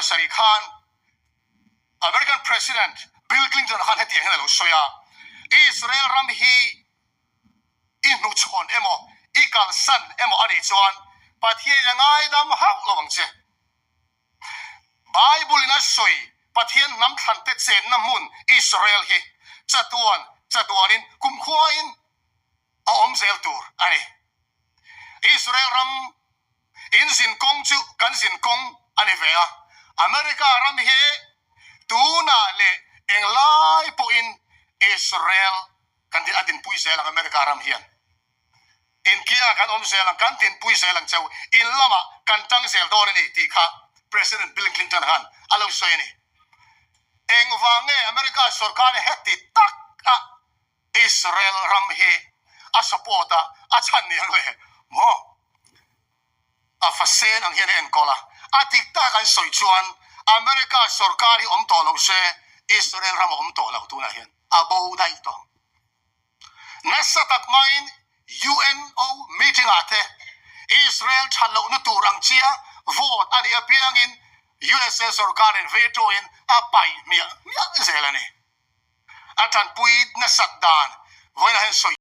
17 khan American President Bill Clinton khan hetiang hian a lo sawi a, Israel ram hi i hnuchhawn emaw, i kalsan emaw a nih chuan Pathianin a ngaidam hauh lo ang che. Bible in a sawi Pathian hnam thlante chenna hmun Israel hi chatuan chatuanin kumkhuain a awm zel tur a ni. Israel ram in zin kawng chu kan zin kawng a ni ve a, America ram hi tunah leh englai pawhin Israel kan a dinpui zel ang America ram hian. Inkia kan awm zel ang, kan dinpui zel ang cheu, in lamah kan tang zel dawn a ni tih kha President Bill Clinton khan a lo sawi a ni. Engvang nge America sorkar hi heti tak a Israel ram hi a support a, a chhan ni ang le maw? A fa sen ang hian a enkawl a, a dik tak an sawi chuan America sorkar hi awm tawh lo se Israel ram a awm tawh lo tunah hian a bo daih tawh. Nasa tak maiin UNO meeting ah te Israel that lohna tur ang chia vote a nih apiangin USA sorkarin veto in a paih hmiah hmiah zel a ni. A tanpui nasat dan vawiinah hian sawi.